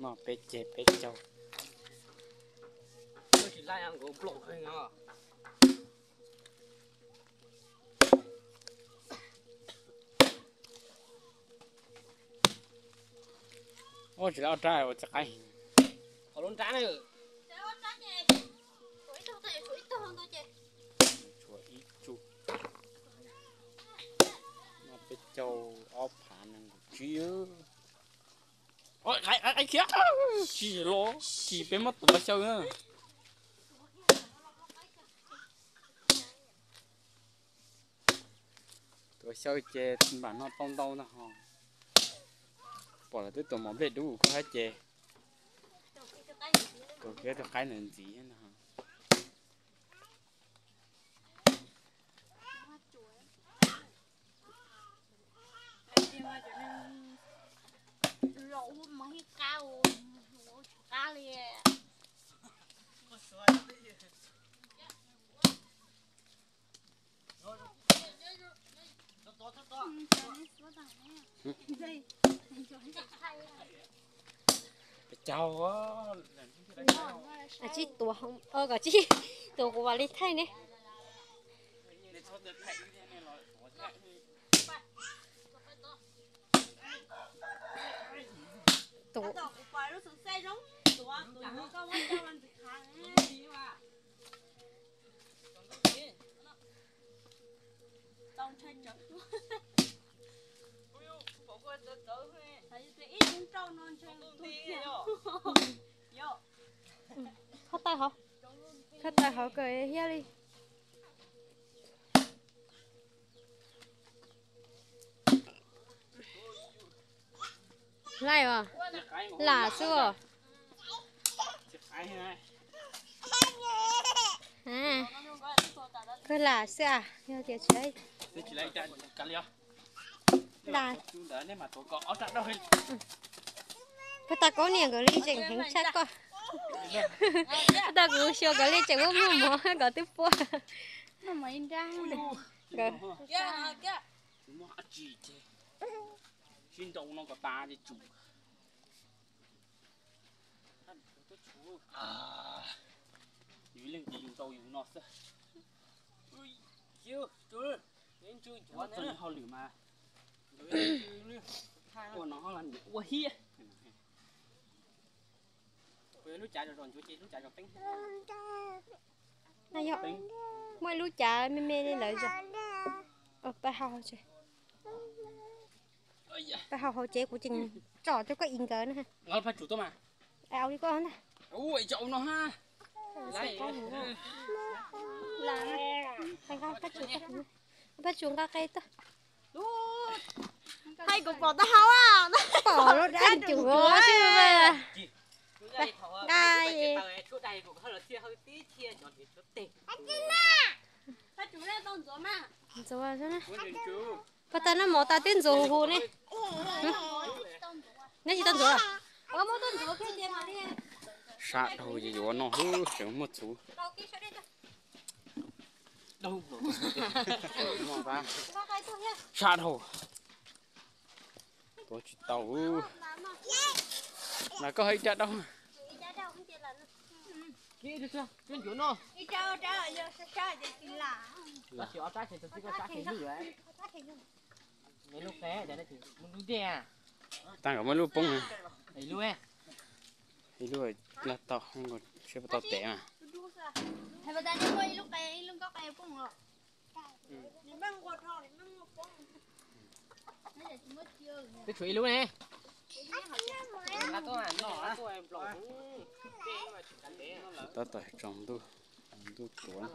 Noj peb ceg peb caug. Ua tsis tau ob rab ua tsis qaib. Qhov lub nrab na. Tshuav ib tug. Noj peb caug ob phav nees nkaum tsib. Qaib khiav tsis los tsis peb muab tuav xyaw na. Tuav xyaw ces npam no tau ntau ntag ho. Pom lawv twb tuav mov nplej dub koj hab ces tuav kiag tus qaib ntawd ntxiv no. Peb caug. Tsib tuav, kom tsib tuav kuv vam li thaij ne. Tus Thov taw hauv, thov taw hauv kawm hiab li. Laij os, lam xwb os. Kawg lam xwb as, yog tias tsis lam. Koj tau koob niam nkawd li tseem heev tshaj koj. Koj tau kuv xyuas nkawd li tseem muaj muaj mov nkawd twb pua. Nkawd Yus leej twg yus tau yus no xwb. Yus txoj hauj lwm mas ua no ua hiab. Lub cav zom zos ncuav ces lub cav zom teeb. Muaj ib lub cav me me li lawv zos. Pab hau hauv tsev, pab hau hauv tsev kuv tseem tsom rau koj ib nkawd na. Au li koj ntag. Pab tsuas nqa qe tuaj. Thaij kuv pom taub hau. Pom lub dab cuav. Nqa. Ntxuav. Koj tau noj mov tas twb ntxuav huv huv ne. Neb tsis tau ntxuav los? Sab dhau ces yuav noj hwb tseem muaj txhuv. Sab dhau. Tuav tsis tau. Mas koj hais ib rab daug. Tag nkaus muaj lub poob. Ib lub laj tau, seb puas tau tev mas. Twb tshuav ib lub ne. Tab tom tsaus ntuj, ntuj tuav.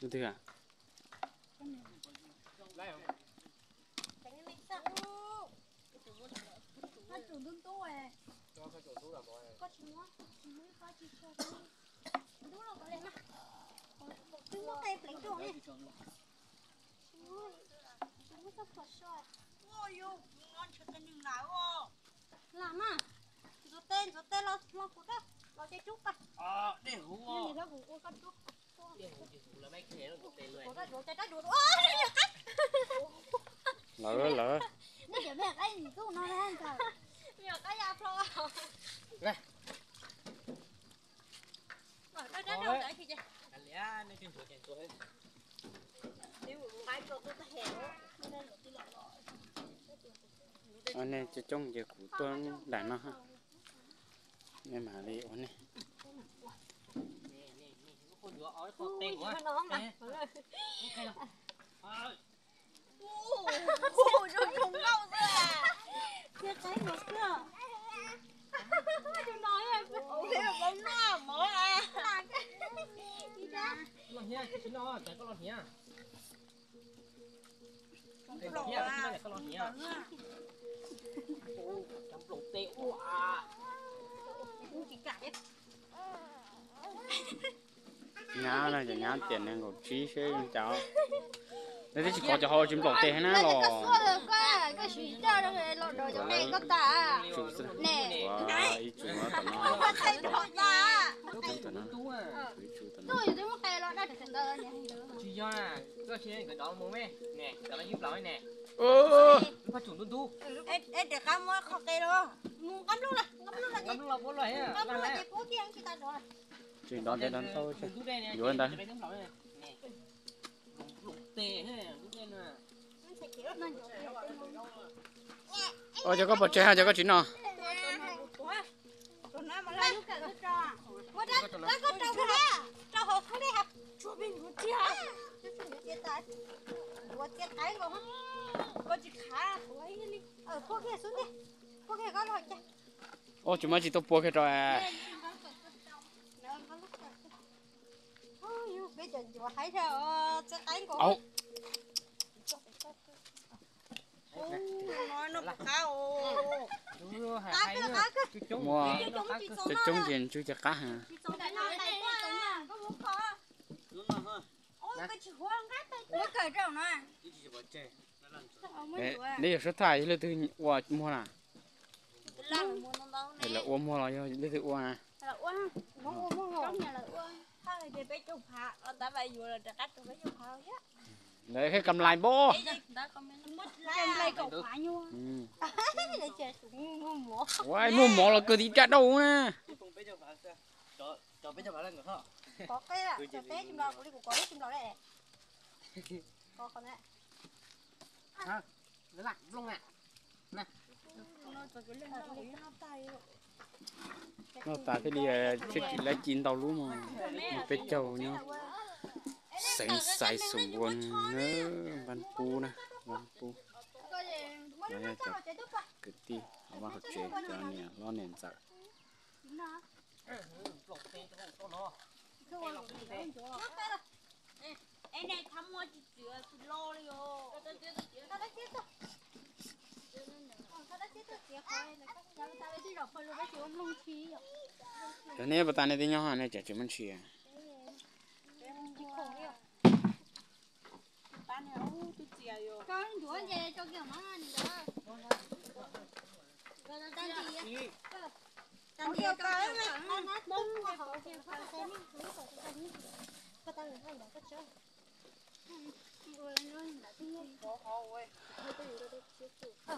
Twg a? Lam mas, ntxuav teb, ntxuav teb los. Dej huv. Dej huv ces huv lawv mab khe lawv tes lawm. Lawv lawv. Nej coob coob ces kuv tuaj nram no. Nej mam li ua nej. Nyab no ces nyab tiam nees nkaum tsib seb zoo cas. Nej twb tsis kov cov hauv tsis nplaum tes hab na los. Ib tsuj tom no, ib tsuj tom no. Tsis yog, koj tsis nkawd dov mus me, ne, cov no yub plaws ne. Koj tsum ntub ntub. Rov qab muab qhov qe los. Mus nqa nplooj los, nqa nplooj los, nqa nplooj los puab los, nqa nplooj los ces puab kiag tsis tas dov. Tsis dov ntawd dov ntau, yuav ntawd. Ua cas koj pom tsev ha, cas koj tsis noj? Ua tsis muaj tsis tau puab kiag rau. Muaj coob coob ces ntswj cov qab heev. Nej yog sub thaj yog leej twg ua muag na? Es lawv ua muag los yog leej twg ua na? Lawv qheb kam lais npaum. Ua muag mov los kawg tib raj dauj na. Noj tas thiaj li, thiaj li lawv ci ntau lub mas, peb caug nyob xeev Xais Xoom Npuas, Npab Pub na, Npab Pub. No yog cov kwv tij hauv vaj hauv tsev, cov niam hlob niam ntxawm. Cov nej puas tas nej tib nyob nej tseem tsis muaj ntshis?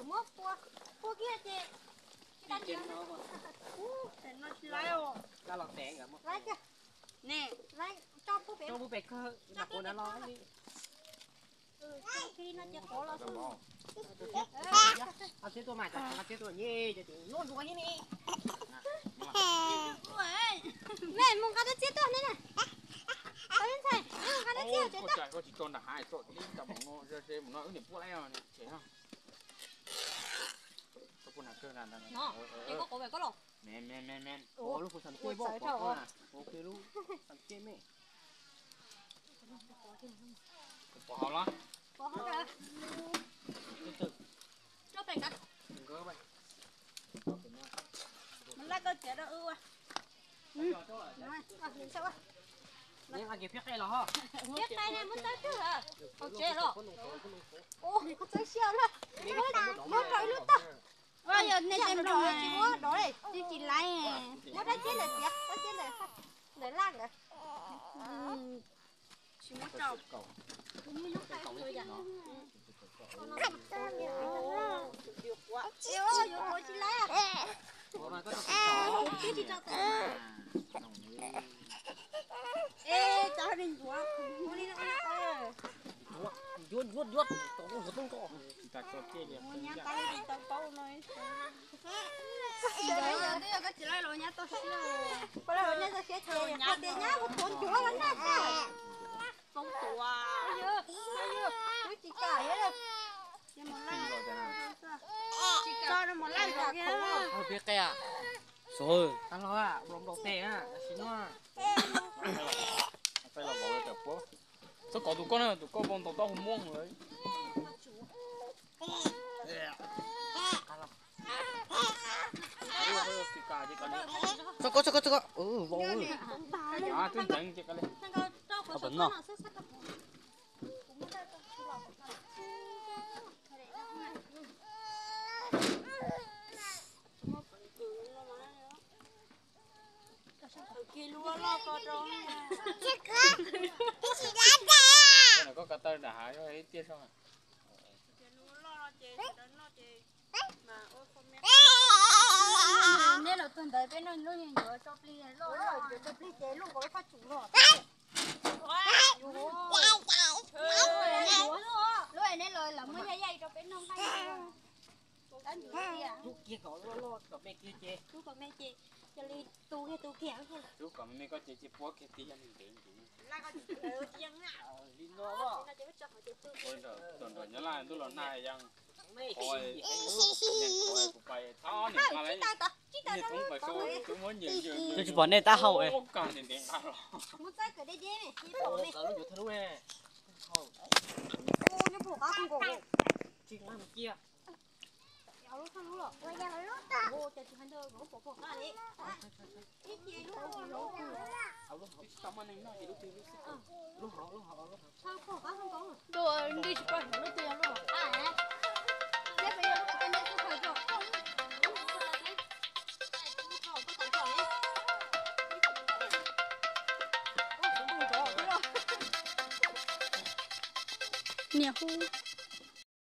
Muab pua, pua kiag ces. Laiv kiag. Ne, laiv tso pub pem. Tso pub pem kawg, nram quav ntawd los li. Mej mus nqa dab txiab tuaj ne. Ntxhais, nqa dab txiab. Muab rau ib lub tag. Nej tej nplog tsis muab dov li, tsis tsis laiv. Muab dab tsi ntawm tiav, dab tsi ntawm, ntawm laj ntawd. Tsis muab rau. Yuav ua tsis laiv. Ej, cov li ncuav, ua li no. Ncuav ncuav ncuav, tau tau tau. Ua nyab qab li tau paub no. Twb yog koj tsis laij los nyab toj siab. Koj laij los nyab toj siab ces nyab tias nyab mus tuav ncuav los naj tag. Txoov tuav. Twb tsis kam. Tsis kam no mus laij los kiag. Peb qe a. Xov, tag los a, nplaum nplaum tes a, tam sim no. Txhob kov tus koj na, tus koj vau ntaus taub hau muab lawm. Txhob kov, txhob kov, txhob kov. Vau. Twb nteev ces ka li. Ab, pem no. Koj kav taw nram hav ib tiaj soj. Neb los tug ntawd peb noj lub yeej yuav tso plig loj, yuav tso plig ces lub nkaus lub qhov tsum los. Lub neb los lam muab yaj yaj rau peb noj. Rub kiag kom loj loj kom me kiag ces. Rub kom me ces cia li tu kiag tu kiag. Rub kom me me koj ces cia puab kiag ti yog ntev ntev. Li no. Nram nyab laj ntuj los nag yeej. Kuv pais txhob niam nqa lawm, niag tub pais koj tub muab nyeem nyeem. Twb tsis pom nej tab hau es. Nqa los. Tsis nqa mus cia. Lub hauv, lub hauv, lub hauv. Lub nti tsis pom lub twg yog lub hauv. Niam hu.